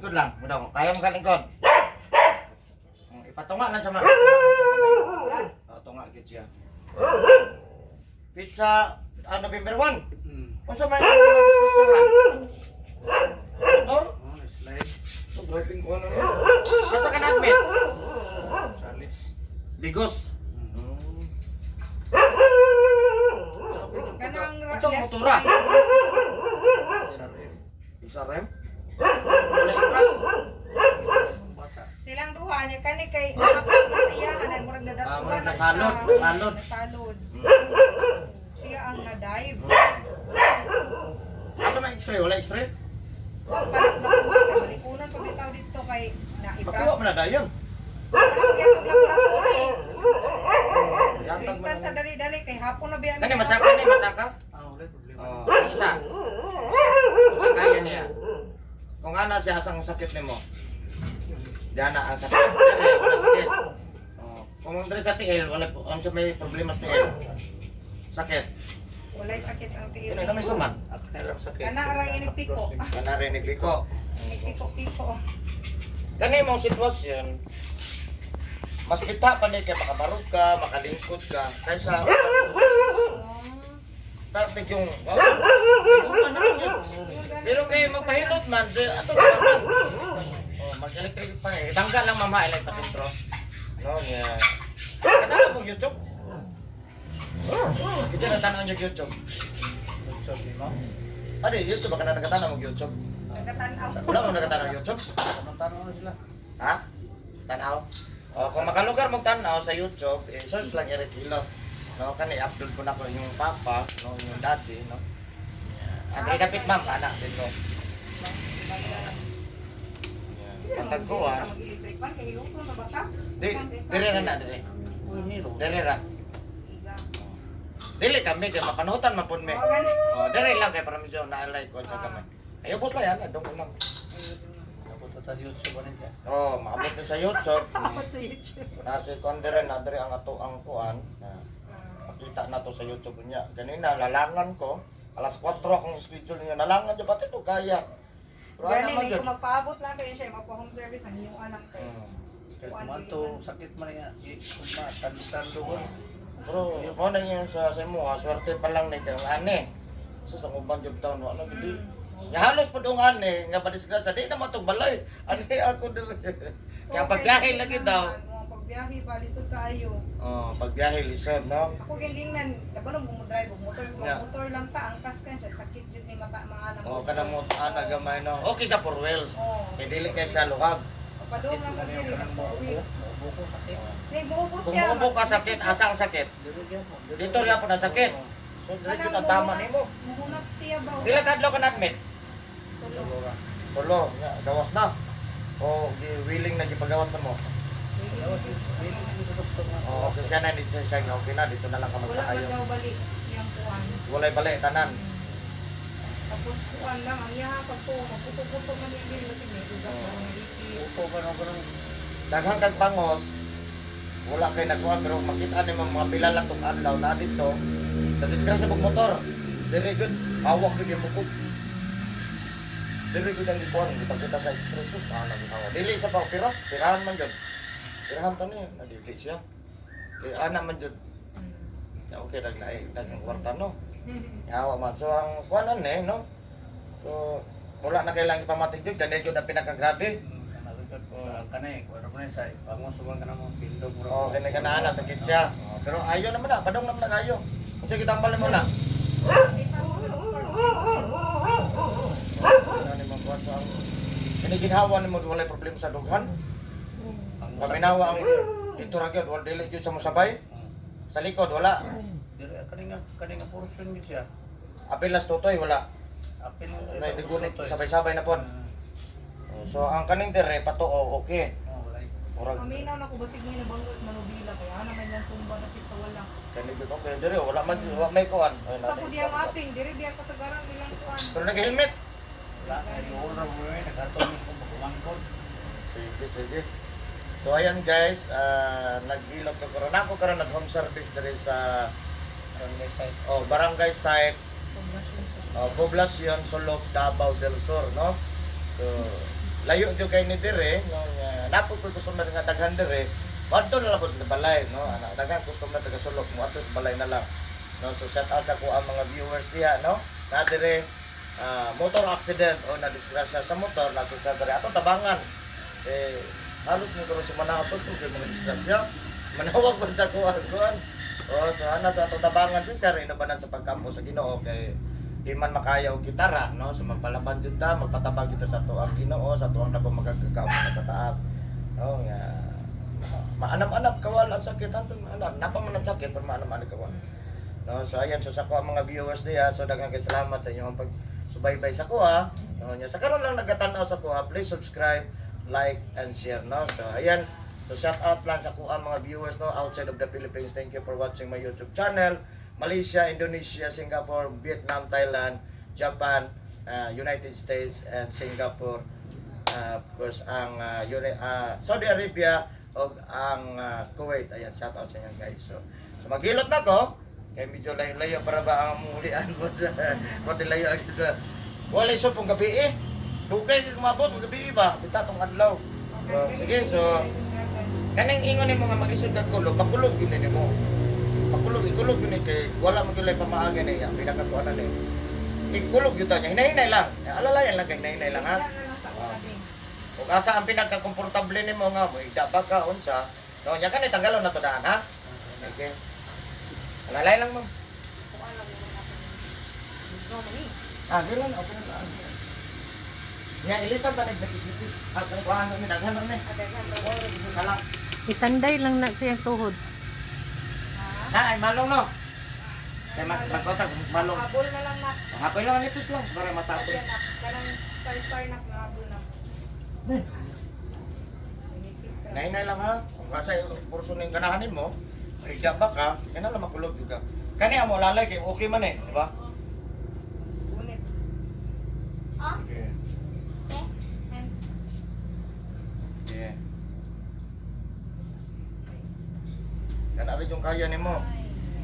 Lingkod lang. Mudaw, kaya mo ka lingkod. Ipatunga lang sa mga. Tunga lang siya kamay. Oh, tunga gyud siya. Pizza November 1. Unsa may diskusyohan? Motor? Oh, slide. Oh, driving ko ano. Asa ka na-admit? Salis. Digos. Kanang Unsa ang left motora? side. SRM. XRM? Wala ikas. Bata. Silang duha niya kani kay nakakap na sa iya kanan murag Ah, nadatugan murag na nasalod, siya. nasalod. Nasalod. Siya ang na-dive. Asa na X-ray? Wala X-ray? Wa pa na nakuha kay malikunan pa bitaw dito kay na Makuha mo na dayon. Wala ko yatog laboratory. Yatag mo Intan sa na. dali-dali kay hapon na biya. Kani masaka ni masaka? Ah, wala problema. Oh, ang isa. Unsa kaya niya? Kung ana siya asang sakit nimo. Diana ang sakit. Dire wala sakit. Oh, kung dire sa tiil wala po unsa may problema sa tiil. Sakit. Walay sakit ang tiil. Kini na may suman. Ako na lang sakit. Kana ra inig piko. Kana rin nagliko. Inig piko-piko. Kani mong sitwasyon, mas kita pa ni kay makabarog ka, makalingkod ka, kaysa perfect yung, oh, yung ano yun. Pero kay magpahilot man, di, ato ba man? Oh, mag-electric pa eh. Bangga lang mama, ilay pa sentro. No, niya. Kanala mo YouTube? Kita na tanong yung YouTube. YouTube ni mo. Ano YouTube? Baka na nagkatanaw mo YouTube? Nagkatanaw. Wala mo nagkatanaw YouTube? Tanong-tanong na sila. Ha? Tanaw? O, kung makalugar mong tanaw sa YouTube, eh, search lang Eric Hilot. No, kani upload ko na ko yung papa, no, yung daddy, no. Yeah. Andre dapit ma'am, anak dito. Yeah. Patag ko ah. Mag-electric fan kay hiluton na ba ka? Di, dire ra na dire. Uy, miro. Dire ra. Dili kami kay mapanutan man pud mi. Oh, gani. Oh, dire lang kay para medyo naalay ko sa kami. Ayo boss lang yan, adong lang. Dapat ta sa YouTube ano siya. Oh, maabot ni sa YouTube. Dapat sa YouTube. Nasa kuan dire na dire ang ato ang kuan. Na, makita na to sa YouTube niya. Ganina, lalangan ko. Alas 4 akong schedule niya. Nalangan niya, pati to kaya. Pero ano Gani man ni yun? kung magpaabot lang kayo siya magpa-home service ang iyong anak kay. Kaya kumanto, sakit man nga. Kuma, tando-tando ko. Pero, mo na yun sa imo, ha, swerte pa lang ni kang ane. So, sa uban jud taon, wala gud. Ya halos pa dong ane, nga padisgrasya, di na matong balay. Ane ako dili. Kaya pagbiyahe lagi daw. Mo pagbiyahe pa lisod kaayo. Oh, pagbiyahe lisod, no? Ako kay gingnan, kabalo mo drive og motor, kung Yeah. motor lang ta angkas kan siya sakit jud ni mata mga anak. Oh, kana mo ana gamay no. Okay sa four wheels. Oh. Kay dili kay sa luhag. Padung lang kag diri nag four wheels. Maubo ko, sakit. Ni bubo Kung siya. muubo ka sakit, asa ang sakit? Dito gyapon. Dito gyapon ang sakit. So, dili jud ang tama nimo. Muhunap siya ba? Pila ka adlaw ka na-admit? Tulo. Tulo, nga, gawas na. O di willing na gipagawas na mo. O okay siya na dito siya nga okay na dito na lang ka Wala man magpaayo. daw balik iyang kuan. Walay balik tanan. Tapos kuan lang ang iyaha pagtuo magputo-puto man yung diri kasi may ugat na mga ipit. Upo ka na ganun. Daghang kag bangos. Wala kay nakuha pero makita nimo mga pila lang tong adlaw na dito. Nadisgrasya pag motor. Very good. Hawak gyud yung bukog. Very good ang gikuan. Gipakita sa extra sus. Ah, naghawa. Dili sa pa pira. Pirahan man jud. Pirahan to ni. Nadili siya. Kay ana man jud. Ya, okay, naglahi, daghang kwarta no. Yawa man. So ang kuanan eh, no? So wala na kailangan ipamatig jud, ganyan jud ang pinakagrabe. Kani, kuno ko na sa bangon suban ka na mo pindog mo. Oh, kini ka na sakit siya. Oh, pero ayo naman na, padong naman na kayo. Kung sige tambal mo na. Kita mo sa doktor. Ano ni mo kuan so ang kini ginhawa nimo walay problema sa dughan. Paminawa ang dito ra gyud, wala dili gyud sa mosabay. Sa likod wala. Dili kani nga portion gid siya. Apilas tutoy wala. Apil Nay digunit sabay-sabay na pod. Oh, so ang kaning dire patuo okay. Oh, wala. Murag Paminaw na ko basig ni nabanggo sa Manubila kay ana may nang tumba dapit sa wala. kani gyud okay dire wala man wa may kuan. Ay, Sa pud diyang aping diri diya kasagaran ilang kuan. Pero nag-helmet. Wala kay duol ra mo eh nagatong ko magumangkod. Sige, sige. So ayan guys, naghilot ko karon ako karon nag home service diri sa Barangay site. oh, barangay site, Poblasyon sa oh, Poblacion, Sulok, Davao del Sur, no? So Layo jud kay ni dire, no, nga napo ko'y customer nga daghan dire. Moadto na lang po sa balay, no. Ana daghan customer taga Sulok, moadto sa balay na lang. No, so shout out sa ko ang mga viewers diha, no. Na dire motor accident o na disgrasya sa motor na sa dire ato tabangan. Eh halos mo karon sa manapod kung kay mga disgrasya. Manawag man sa kuan kuan. O so ana sa atong tabangan si sir inubanan sa pagkampo sa Ginoo kay di man makaya og gitara, no, so magpalaban jud ta, magpatabang jud ta sa atuang Ginoo, sa atuang nabo magkagkaon sa taas, no, nga maanam-anap kawal ang sakit antong maanam napa man ang sakit pero maanam-anap kawal, no. So ayan, so sa ko ang mga viewers diha, so daghang kay salamat sa inyong pagsubaybay sa kuha, no, nya sa karon lang nagatan-aw sa kuha, please subscribe, like and share, no. So ayan, so shout out lang sa kuha mga viewers, no, outside of the Philippines. Thank you for watching my YouTube channel. Malaysia, Indonesia, Singapore, Vietnam, Thailand, Japan, United States and Singapore. Of course ang Saudi Arabia o ang Kuwait. Ayan, shout out sa inyo guys. So, so maghilot na ko kay medyo layo-layo para ba ang mulian po sa pati layo agi sa wala iso pong gabi eh. Dugay kay kumabot pong gabi ba? Bita tong adlaw. So, sige, so kaning ingon nimo nga maglisod kag kulog, makulog gyud ni nimo. Makulog, ikulog gyud ni kay wala man gyud pamaagi niya, pinakakuan na ni. Ikulog gyud ta niya, hinahinay lang. Alalayan lang kay hinahinay lang ha. Higda na lang sa una din. Ug asa ang pinakakomportable nimo nga mo higda ba ka unsa? No, nya kanay tanggalon na to daan ha. Okay. Alalay lang, ma'am. Kuan lang naman ako. No, mani. Ah, okay lang, okay lang. Nya ilisan ta nag isipit. Ah, kung kuan ni daghan ni. Adaghan daw. Oh, isa lang. Itanday lang na siyang tuhod. Ha? Na ay malong no. Kay mag magkotag malong. Habol na lang na. Hapoy lang nipis lang para matapos. Ayan na. Kanang star star na habol na. Nipis ra. Nahinay lang ha. Kung asa kurso ning ganahan nimo, higda ba ka, kana lang makulog gyud ka. Kani amo lalay kay okay man eh, di ba? Gunit. Okay. Yeah. Kana rin yung kaya nimo.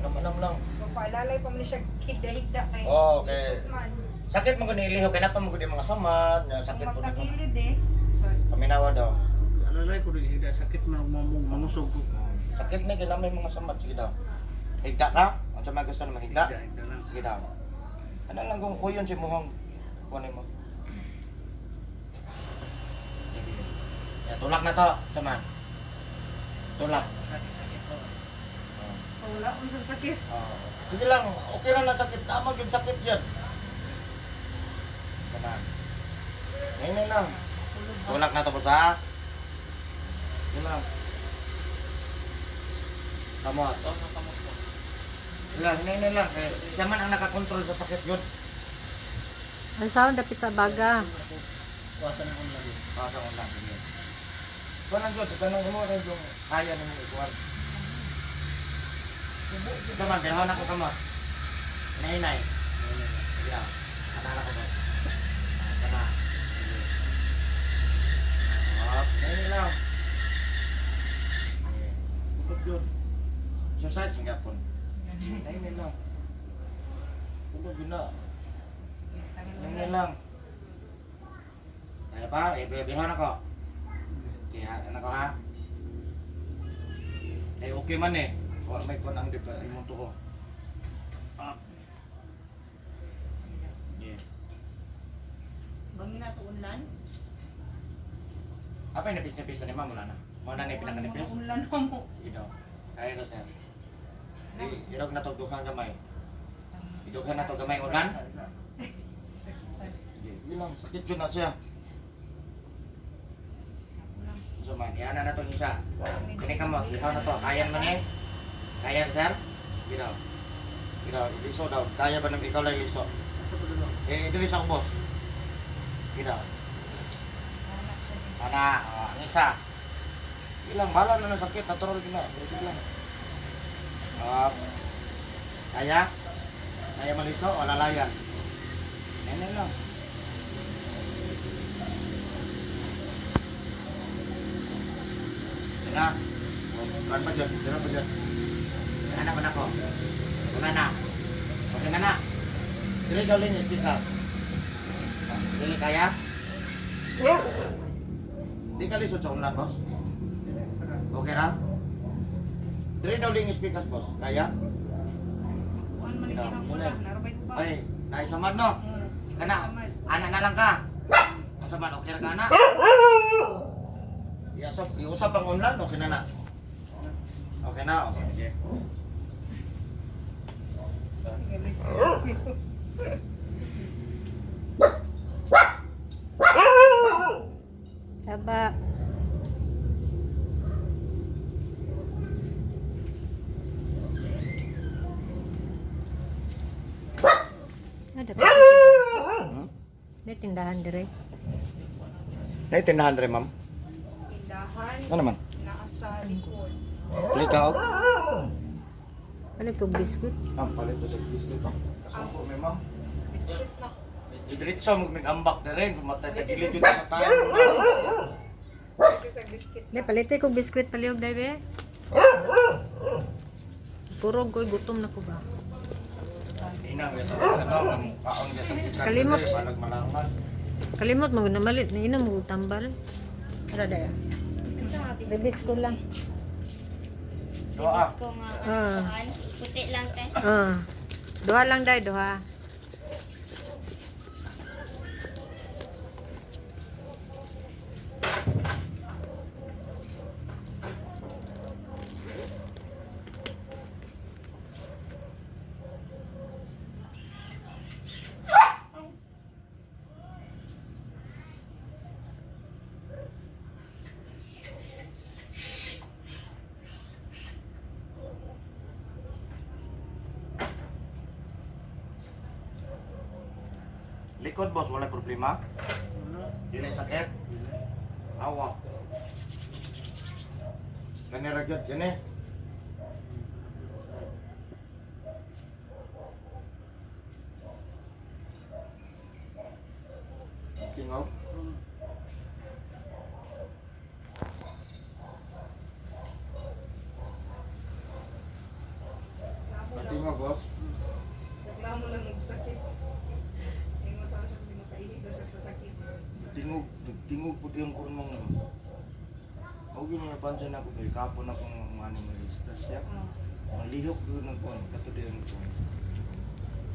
Alam-alam lang. Magpaalalay pa man siya higda-higda kay. Oh, okay. Lisod man. Sakit mo gani iliho kay napa mo gud yung mga samad, nga sakit Kung po nimo. magtagilid eh. So, Paminawa daw. Alalay ko rin higda sakit man mangusog ko. Sakit ni kay na may mga samad, sige daw. Higda ka? Unsa man gusto nimo higda? Higda, higda lang. Sige daw. Ano lang kung uyon si muhong kunin mo. Sige. Ya, tulak na to, sama. Tulak. Sakit sakit po. Oh. wala unsa sakit. Oh. Sige lang, okay lang na sakit. Tama gyud sakit yan. Sama. Ngayon na lang. Tulog ba? Tulak na to boss ha. Sige lang. Kamot. Sige lang, hinay lang. Eh, siya man ang nakakontrol sa sakit yun. Ang sound dapit sa baga. Kuwasan akong lagi. Pasa ko lang. Sige. Kuha lang yun. Tanong mo rin yung kaya nimo ikuhan. Ito man, bilhon ako kamot. Hinay-hinay. Sige lang. Kanala ko ba? Ah, Kana. Sige. Hop. Hinay lang. Sige. Bukod yun. Exercise, magyapon. Hinay lang. Bukod yun na. Hinay lang. Kaya pa, eh, bilhon ako. Kaya, ano ko ha? Eh, okay man eh. Wala may kuwan ang di ba, imong tuo. Ah, Yeah. Bangin na to unlan. Apa yung napis-napis ni ma'am? Wala na. Muna na yung pinakanipis? Unlan na mo. Sige daw. Kaya ko sir. Irog na to, dughang gamay. Idughan na to gamay ulan. Sige, yun lang. Sakit yun na siya. So man, yan na to isa. Kini ka mo, ihaw na to. Kaya man eh. Kaya sir? Sige daw. Sige daw, iliso daw. Kaya ba nang ikaw lang iliso? asa pa dulo? Eh, dili sa boss. Sige daw. Ana, oh, ang isa. Ilang bala na ng sakit, natural din na. Sige lang. Ah, kaya? Kaya maliso o lalayan? Nene lang. Yan na. O, Kuhan pa dyan, dyan pa dyan. Anak ko na ko. Wala na. Okay na na. Dili daw lang yung stickers. Dili kaya? Di ka lisod sa unlan, boss? Okay ra? Diri daw ling speakers, boss. Kaya? Kuan man Ikaw, iyang muna. wala, narabay ko ba? Ay, naisamad no? Kana, ana na lang ka. Asa man, okay ra ka na? Iusap, iusap ang online, okay na na. Okay na, okay. Okay. Taba. Ah, dapat may tindahan. May tindahan dire. Nay, tindahan rin, ma'am. Tindahan Ano naman? naa sa likod. Pili ka, oh. Palit kog biskuit. Ma'am, palit to sa biscuit, oh. Kasuko, may ma'am. Biscuit na. Diretso, magmigambak na rin. Kumatay, tagilid yun sa tayo. Pwede sa biscuit. Di palit kog biskuit palihog dai be. Purog ko gutom na ko ba. Inang, ito, ano, kaon niya sa gikan. Kalimot. Balag malangan. Kalimot mo na malit ni ina mo tambal. Ara daya. Rebis ko lang. Doa. Ko nga Ah. kuan, puti lang kay. Ah. Duha lang dai duha. Likod, boss, wala problema. Wala. Dili sakit. Awa. Gani ra gyud gani. Tingog. Tingog, boss. Reklamo lang og sakit. Ingon pa siya kasi makainit daw siya sa sakit. Tingog, tingog pud yung kuan mong. Og yun nga pansin ako kay kapon ako ng ano ng stress siya. Ah. Ang lihok yun ng kuan, kato din kuan.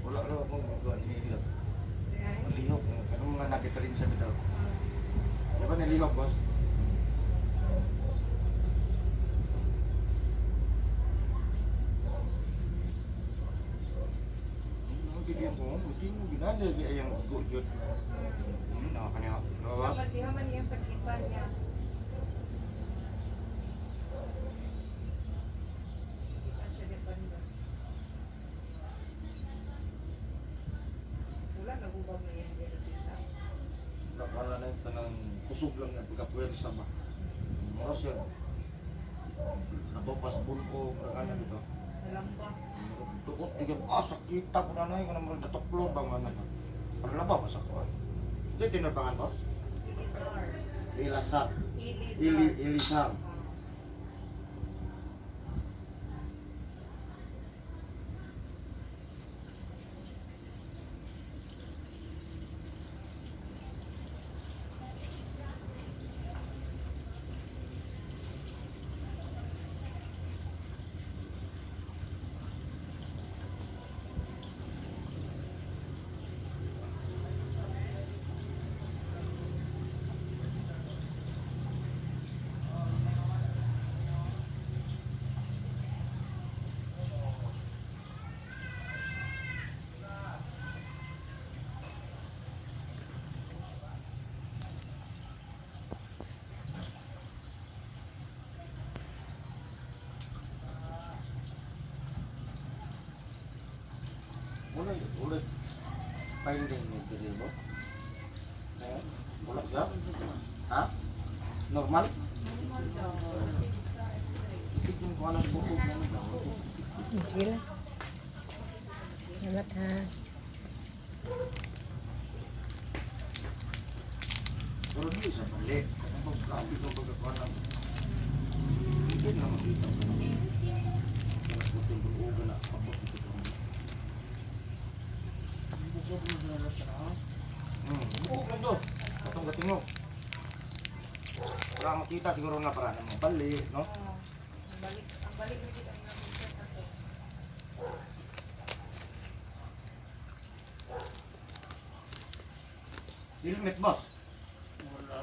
Wala ra akong kuan hilak. Ayan. Ang lihok, kanong mga nakita rin sa bitaw. Di ba nilihok, boss? Ano gid yan ko? Tingog ginada di ayang gujot. Nakakaniya. Boss. Dapat diha man iyang sakitan niya. Sakitan siya di banda. Wala nagubag na yan dito dito. Wala na yung tanang kusog lang yan pagka-puwersa ba. Mura siya. Nabapas bulko, mura ka na dito. Nalamba. Tuot, di ka, ah, sakita ko na na yun, mura natuklo ba nga na. Pero laba pa sa kuwan. Ito yung tinabangan, boss? Ilizar. Ilasar. Ilizar. Ili, Ilisar. Ah. Wala, wala. Finding ni diri, boss? Eh, wala siya? Ha? Normal? Normal daw. Sa X-ray. Tignan ko alam buko. Sige lang. Salamat ha. Pero di sa mali. Ang pagkabi ko pagkakuha ng... Hindi na makita ko na. Wala ko timbog na. Kapag ito ko. Buok lang to. Atong katingog. Para makita siguro na para na mga bali, no? Oo. Ang balik na gid ang nakita ato. Helmet, boss. Wala.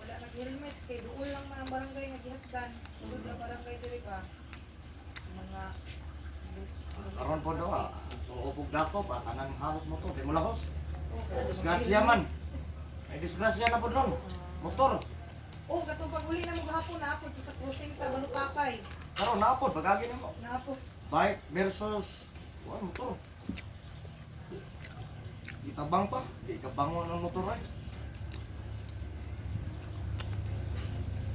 Wala nag-helmet kay duol lang man ang barangay nga gihagdan. Sulod ang barangay diri ba. Mga Karon po daw ah. Uupog dako ba tanan halos mo to, di mo lahos. Okay. Disgrasya man. May disgrasya na po doon. Motor. Oh, katong pag-uli na mo gahapon na to sa crossing sa Balukakay. Karon na po bagagi nimo. Naapod. Bike versus kuan motor. Itabang pa, di ka bangon ng motor ay.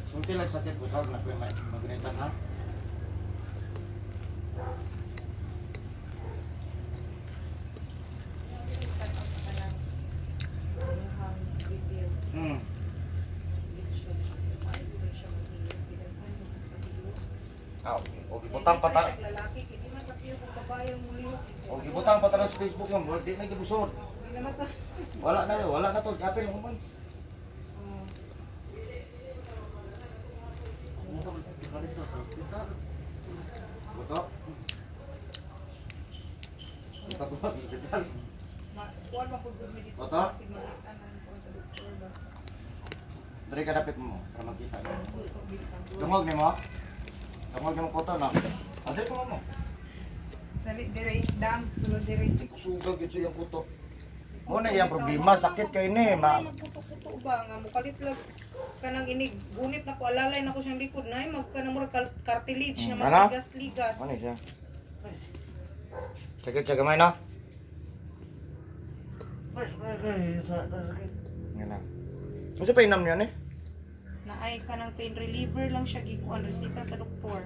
Sulti lang sakit usag na ko'y magunitan ha. Hmm. Ah, o gibutang pa ta. Lalaki, kay di man kapiyo kung babae ang mulihok. O gibutang pa ta sa Facebook mo, di na gibusod. Di na masa. Wala na to, apil mo man. Oh. Buto. Buto ko sa hospital. Kuan man pud gud mi dito. Oto? Kasi makita na ko sa doktor ba. Diri ka dapit mo para makita mo. Tungog nimo. Tungog nimo kuto na. Adre ko mo. Dali dire dam sulod dire. Kusugag gyud sa iyang kuto. Mo na iyang problema, sakit kay ni, ma. Magkuto-kuto ba nga mukalit lag kanang inig gunit na ko alalay na ko siyang likod na mag kanang murag cartilage na Ano? matigas-ligas. Ano siya? Sakit siya gamay na. Nga na. Unsa pa inam niya ni? Naay kanang pain reliever lang siya gikuan resita sa doktor.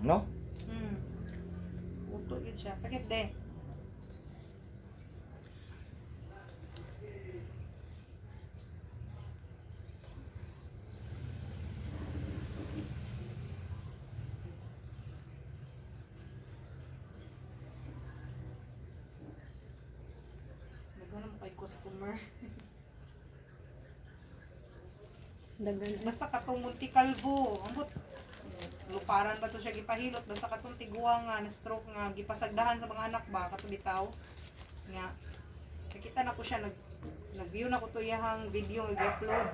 No? Uto gyud siya. Sakit de. Daghan mo kay customer. Daghan. Basta katong Monte Calvo, ambot luparan ba to siya gipahilot basta katong tiguang nga na stroke nga gipasagdahan sa mga anak ba katong bitaw nga nakita na ko siya nag-view na ko to iyahang video nga gi-upload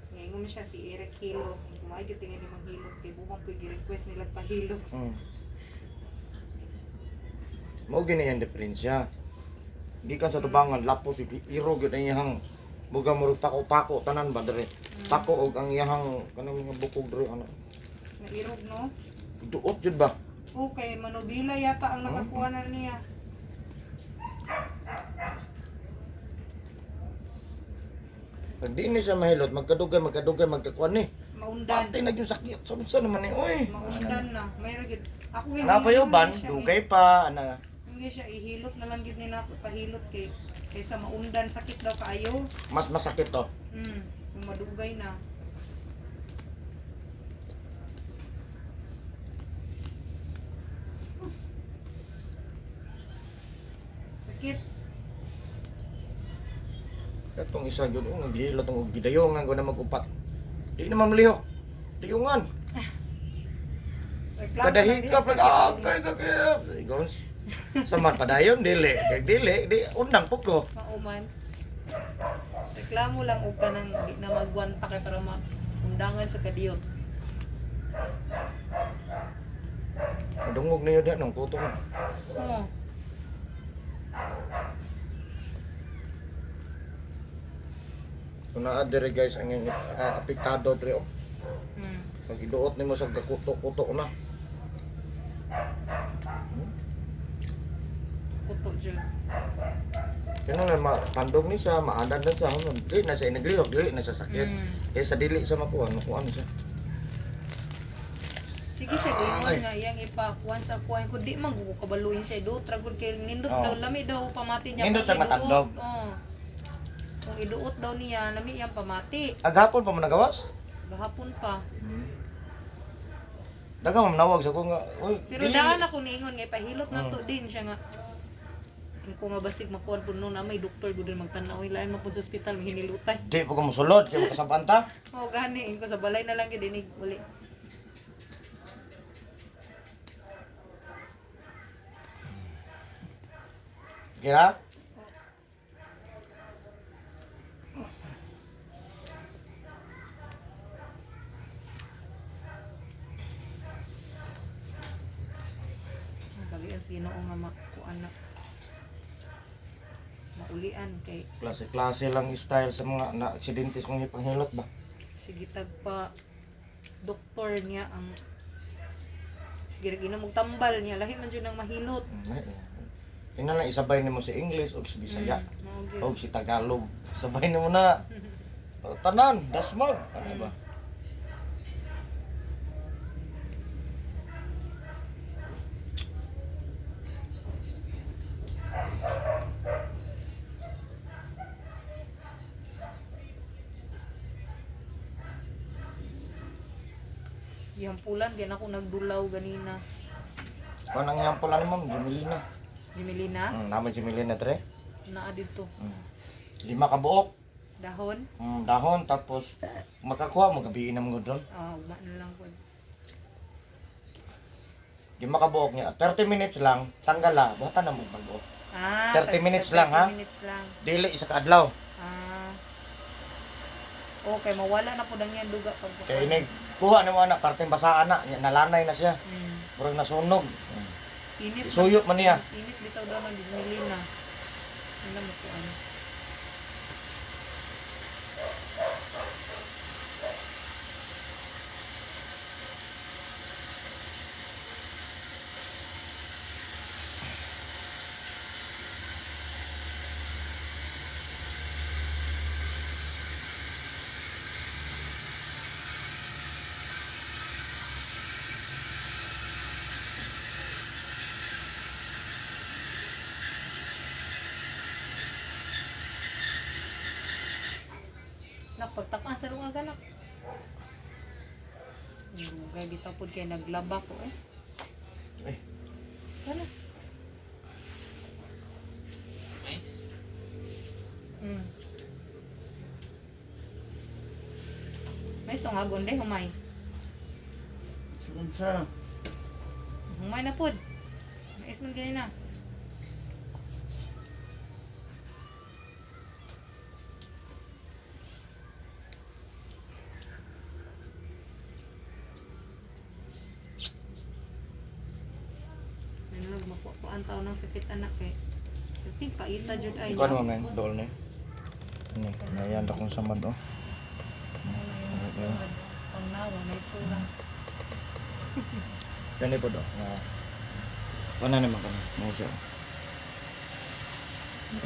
nga ingon man siya si Eric Hilot kung ay gyud tingin imong hilot kay bumang ko gi-request nila pahilot. Mao gini ang diferensya. Gikan sa tubangan lapos ug iro gyud ang iyang buga murag pako-pako tanan ba diri. Pako og ang iyang kanang mga bukog diri ano. Nga irog no. Duot jud ba? Okay, Manubila yata ang nakakuha na niya. Pag di ni siya mahilot, magkadugay, magkadugay, magkakuan ni. Maundan. Patay na yung sakit. Sa naman ni, oy. Maundan na. Mayroon gyud. Ako gyud. Ano pa hilingon ban? siya, eh. Dugay pa, ana. Hindi siya ihilot na lang gyud ni nako pahilot kay kaysa maundan sakit daw kaayo. Mas masakit to. Kung madugay na. Sakit. Katong isa gyud oh, naghilot ang gidayongan ko na magupat. Di naman malihok. Diyungan. Reklamo Kada na hikap diha, lang ah, kay sakit. Igons. Sa man padayon dili, kay dili di undang pud ko. Mauman. Reklamo lang og kanang di na magwan pa kay para maundangan sa kadiyot. Dungog niyo diyan nung kuto ko. Oo. Kung naa diri guys ang apektado diri oh. Pag iduot nimo sa gakuto-kuto na. Kuto jud. Kaya na matandog ni siya, maandan na siya, ano, dili na siya inaglihok, dili na siya sakit. Kaya sa dili siya makuha, makuha na siya. Sige siya gayon Ay. nga iyang ipakuan sa kuan ko di man ko kabaluin siya do tragod kay nindot Oo. daw lami daw pamati niya. Nindot Kung siya iduot, matandog. Oo. Kung iduot daw niya lami iyang pamati. Agapon pa mo nagawas? Gahapon pa. Daga mo nawag sa ko nga, uy, Pero dili. daan ako niingon nga ipahilot na to din siya nga. Ko nga basig makuan pud no na may doktor gud magtan-aw lain man pud sa ospital mahinilutay. Di po ko mosulod kay makasabaan ta. Oh gani ko sa balay na lang gyud inig uli. Kira? Balian sa Ginoo nga makuan na maulian kay Klase-klase lang style sa mga na-aksidente sa mga panghilot ba? sige tag pa doktor niya ang sige ra mo tambal niya lahi man jud ang mahilot. Tingnan lang isabay nimo si English o si Bisaya Mao gyud. o si Tagalog. Sabay nimo na. Tanan, dasmag. Ano ba? Gihampulan din ako nagdulaw ganina. Kanang yang pula ni ma'am, Jimilina. Jimilina Naman Jimilina tre. naa didto. Lima ka buok. Dahon. Dahon tapos makakuha mo gabi na mo doon. Ah, ugma na lang pod. Lima ka buok niya. 30 minutes lang, tanggala, buhatan na mo bago. Ah, 30 minutes lang, ha? 30 minutes lang. Dili isa ka adlaw. Ah. Okay, mawala na po ang yan duga pag Kay inig kuha nimo anak parteng basaan na, nya, nalanay na siya. Murag nasunog. Init. Isuyo man niya. Init bitaw daw ng Jimilina. Ano mo ko ano? Nak, pagtaka sa lunga ganak. Dugay bitaw pod kay naglaba ko eh. Eh. Kana. Nice. May sungagon de humay. Sugod sa Humay na pod. Mais man gani na. Ano lang makuha taon ng sakit anak eh. Sakit paita jud ay. Ikaw naman man, dool ni. Ano, nayan akong samad oh. Okay. Pang nawa na itsura. Kani po do. Na. Wala naman kani. Mo siya.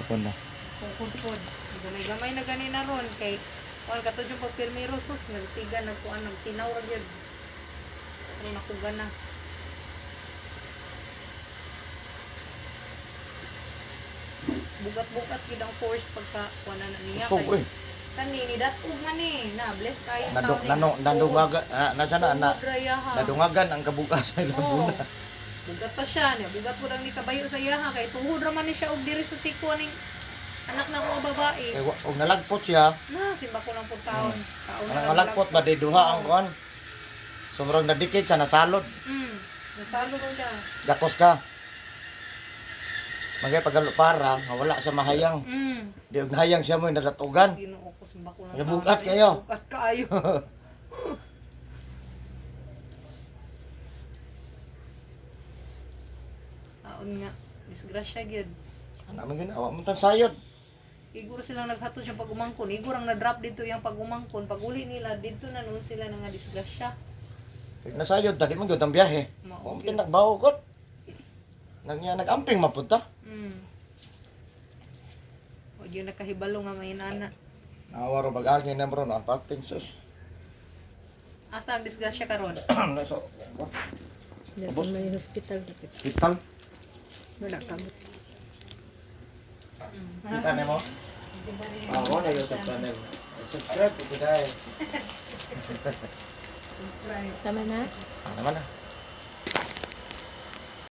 Ako na. Kungkod pod. Gamay-gamay na gani na ron kay kuan katud yung pagpirmiro sus nagsiga nagkuan nagsinaw ra gyud. Pero nakuga na. Bugat-bugat gid ang force pagka kuan na niya Usog eh. Kani ni datog man ni na bless kayo Nadung nano nadungaga ah, nasa na na nadungagan ang kabugas sa Oo. Laguna. Bugat pa siya niya. Bugat po lang ni kabayo sa iyaha kay tuhod ra man ni siya og diri sa siko ning anak na ko nga babae. Kay og nalagpot siya, Na, simba ko lang po taon. Taon na ang lang nalagpot ba di duha ang kuan. Sobrang nadikit siya nasalod. Nasalod siya. Gakos ka. Magay pagalupara, nga wala siya mahayang. Di og nahayang siya mo nadatugan. Ginoo ko simba ko lang. Nabugat taon. kayo. Bugat kaayo. Taon nga. Disgrasya gyud. Ano man ginawa mo tan sayod. Iguro silang naghatod siya pag-umangkon. Iguro ang na-drop dito yung pag-umangkon. Pag uli nila, dito na noon sila na nga disgrasya. Kay nasayod dali man gyud ang biyahe. Mao Wa mo gyud. tin nagbawo kot. Nagnya nagamping mapunta. O yun nakahibalo nga may inana. Nawa ro bagagi na bro no parting sus. Asa ang disgrasya karon? Naso. Nasa may hospital dapit. Hospital. Wala kamot. Kita nimo. Ako na YouTube channel. Subscribe ko dai. Tama na? Ano man na.